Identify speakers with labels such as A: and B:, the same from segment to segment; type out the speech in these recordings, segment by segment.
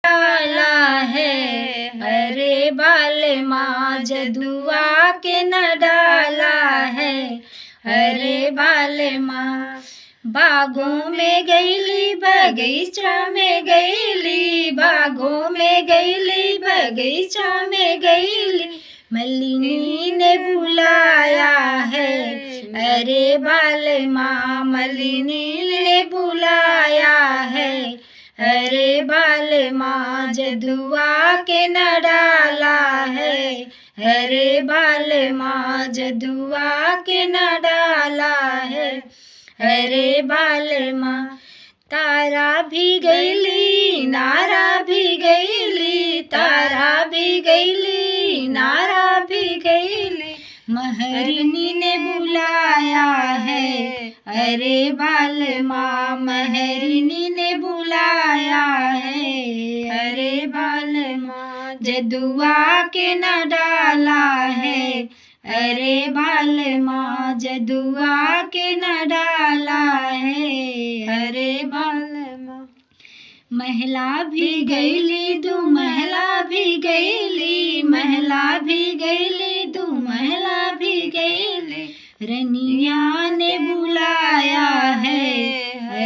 A: डाला है। अरे बाल माँ जदुआ के न डाला है। अरे बाल माँ बागों में गईली बगीचा में गईली, बागों में गईली बगीचा में गईली, मलिनी ने बुलाया है। अरे बाल माँ मलिनी ने बुलाया है। अरे बाल माँ जदुआ के न डाला है। अरे बाल माँ जदुआ के न डाला है। अरे बाल माँ तारा भी गईली नारा भी गईली, तारा भी गईली नारा भी गईली, महरिनी ने बुलाया है। अरे बाल माँ महरिनी ने बुलाया है। अरे बाल माँ जदुआ के न डाला है। अरे बाल माँ जदुआ के न डाला है। अरे बाल माँ महिला भी गईली दू महिला भी गईली, महिला भी गईली दू महिला भी गईली, रनिया ने बुलाया है।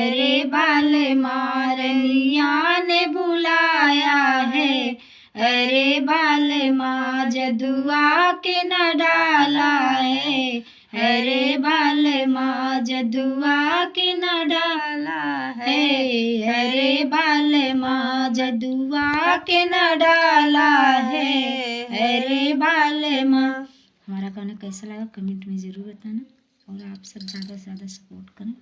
A: अरे बाल माँ रनिया ने बुलाया है। अरे बाल माँ जदुआ के न डाला है। अरे बाल माँ जदुआ के न डाला है। अरे बाल माँ जदुआ के न डाला है। अरे बाल माँ। हमारा गाना कैसा लगा कमेंट में ज़रूर बताना और आप सब ज़्यादा से ज़्यादा सपोर्ट करें।